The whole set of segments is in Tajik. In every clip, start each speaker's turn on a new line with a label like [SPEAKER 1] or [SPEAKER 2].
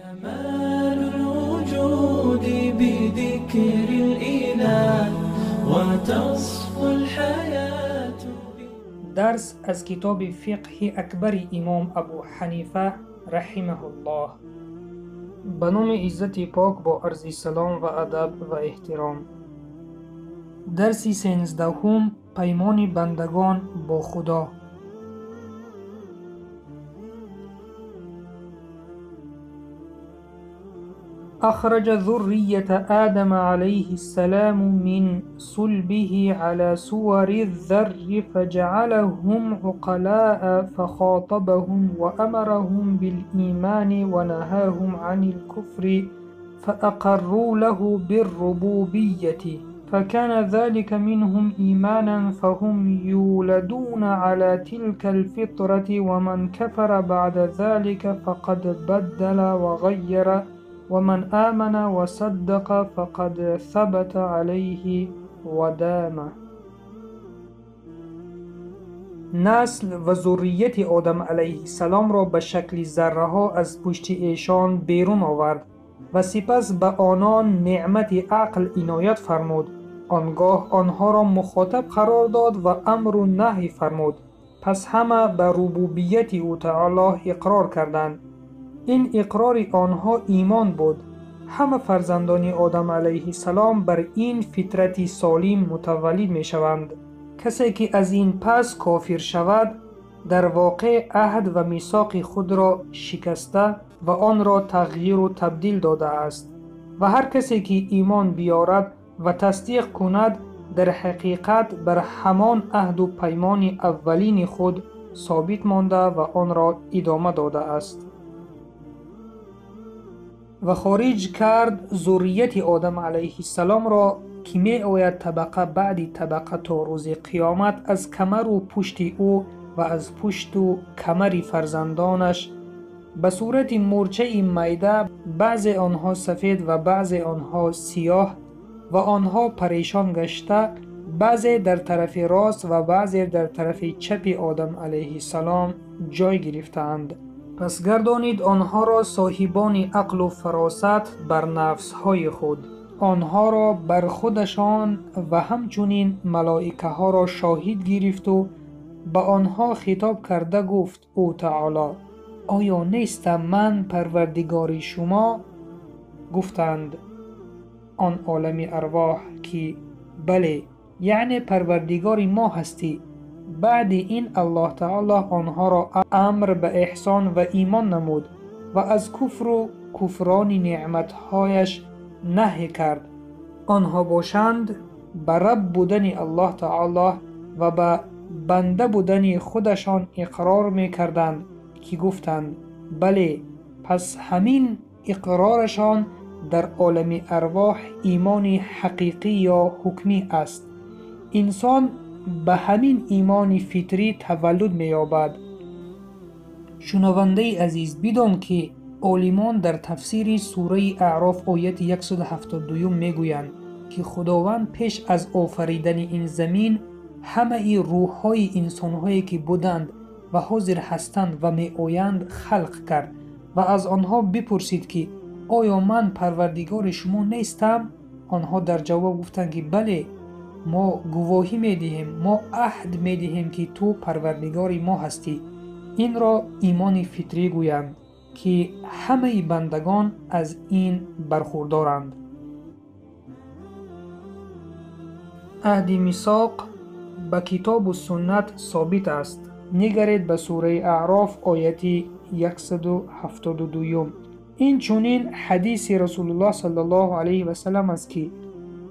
[SPEAKER 1] جمال الوجود بذكر الإله وتصفو الحياة.
[SPEAKER 2] درس از کتاب فقه اکبر امام ابو حنیفه رحمه الله. به نام عزت پاک با عرض سلام و ادب و احترام. درس 13، پیمان بندگان با خدا. أخرج ذرية آدم عليه السلام من صلبه على صور الذر فجعلهم عقلاء فخاطبهم وأمرهم بالإيمان ونهاهم عن الكفر فأقروا له بالربوبية فكان ذلك منهم إيمانا فهم يولدون على تلك الفطرة ومن كفر بعد ذلك فقد بدل وغير ومن آمن وصدق فقد ثبت عليه ودام. نسل و ذریت آدم علیه السلام را به شکل ذره ها از پشت ایشان بیرون آورد و سپس به آنان نعمت عقل عنایت فرمود. آنگاه آنها را مخاطب قرار داد و امر و نهی فرمود. پس همه به ربوبیت او تعالی اقرار کردند. این اقرار آنها ایمان بود. همه فرزندان آدم علیه السلام بر این فطرت سالم متولد می شوند. کسی که از این پس کافر شود در واقع عهد و میثاق خود را شکسته و آن را تغییر و تبدیل داده است. و هر کسی که ایمان بیارد و تصدیق کند در حقیقت بر همان عهد و پیمان اولین خود ثابت مانده و آن را ادامه داده است. و خارج کرد ذریت آدم علیه السلام را که می آید طبقه بعد طبقه تا روز قیامت از کمر و پشت او و از پشت و کمر فرزندانش به صورت مورچه میده، بعض آنها سفید و بعض آنها سیاه و آنها پریشان گشته، بعضی در طرف راست و بعضی در طرف چپ آدم علیه السلام جای گرفتند. پس گردانید آنها را صاحبان عقل و فراست بر نفسهای خود، آنها را بر خودشان و همچنین ملائکه ها را شاهد گرفت و به آنها خطاب کرده گفت او تعالی آیا نیستم من پروردگار شما؟ گفتند آن عالم ارواح که بله، یعنی پروردگار ما هستی. بعد این الله تعالی آنها را امر به احسان و ایمان نمود و از کفر و کفران نعمتهایش نهی کرد. آنها باشند به رب بودن الله تعالی و به بنده بودن خودشان اقرار میکردند که گفتند بله. پس همین اقرارشان در عالم ارواح ایمان حقیقی یا حکمی است. انسان به همین ایمان فطری تولد می‌یابد. شنونده عزیز، بدان که عالمان در تفسیر سوره اعراف آیت 172 میگویند که خداوند پیش از آفریدن این زمین همه ای روح‌های انسان‌هایی که بودند و حاضر هستند و می‌آیند خلق کرد و از آنها بپرسید که آیا من پروردگار شما نیستم؟ آنها در جواب گفتند که بله، ما گواهی می‌دهیم، ما عهد می‌دهیم که تو پروردگار ما هستی. این را ایمان فطری گویند که همه بندگان از این برخوردارند. عهد میثاق به کتاب و سنت ثابت است. نگرید به سوره اعراف آیت 172. این چنین حدیث رسول الله صلی الله علیه و سلم است که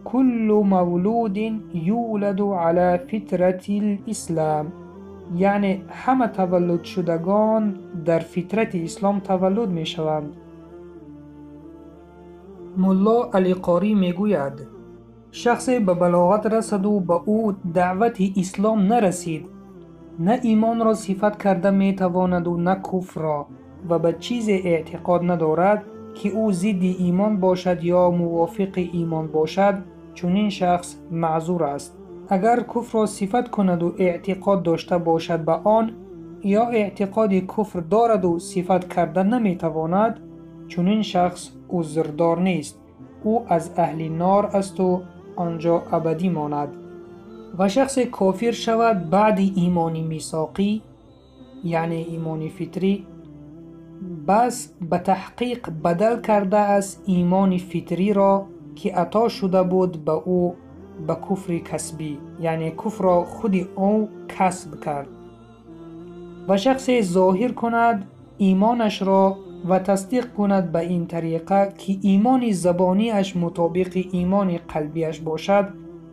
[SPEAKER 2] کل مولود یولد علی فطرة الاسلام، یعنی همه تولد شدگان در فطرت اسلام تولد می شوند. ملا علی قاری می گوید شخص به بلاغت رسد و به او دعوت اسلام نرسید، نه ایمان را صفت کرده می تواند و نه کفر را، و به چیز اعتقاد ندارد که او ضد ایمان باشد یا موافق ایمان باشد، چنین شخص معذور است. اگر کفر را صفت کند و اعتقاد داشته باشد به آن، یا اعتقاد کفر دارد و صفت کرده نمیتواند، чунин шахс узрдор нест, ӯ аз аҳли нор асту онҷо абадӣ монад. Ва шахсе кофир шавад баъди имони мисоқӣ, яъне имони фитрӣ, бас ба таҳқиқ бадал кардааст имони фитриро, ки ато шуда буд ба ӯ, ба куфри касбӣ, яъне куфрро худи ӯ касб кард. Ва шахсе зоҳир кунад имонашро ва тасдиқ кунад ба ин тариқа, ки имони забониаш мутобиқи имони қалбиаш бошад,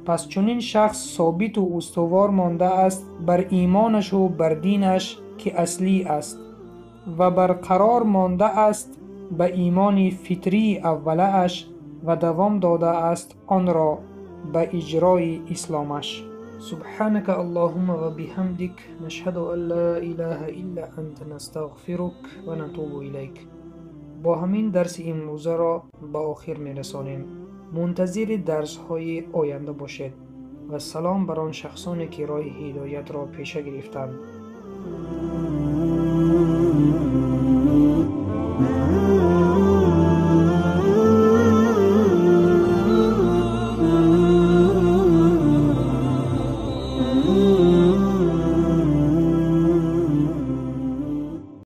[SPEAKER 2] пас чунин шахс собиту устувор мондааст бар имонашу бар динаш, ки аслӣ аст, ва барқарор мондааст ба имони фитрии аввалааш ва давом додааст онро ба иҷрои исломаш. Субҳанака Аллоҳумма ва биҳамдик, нашҳаду ан ла илаҳа илла анта, настағфирук ва натубу илайк. Бо ҳамин дарси имрӯзаро ба охир мерасонем. Мунтазири дарсҳои оянда бошед ва салом бар он шахсоне, ки роҳи ҳидоятро пеша гирифтанд.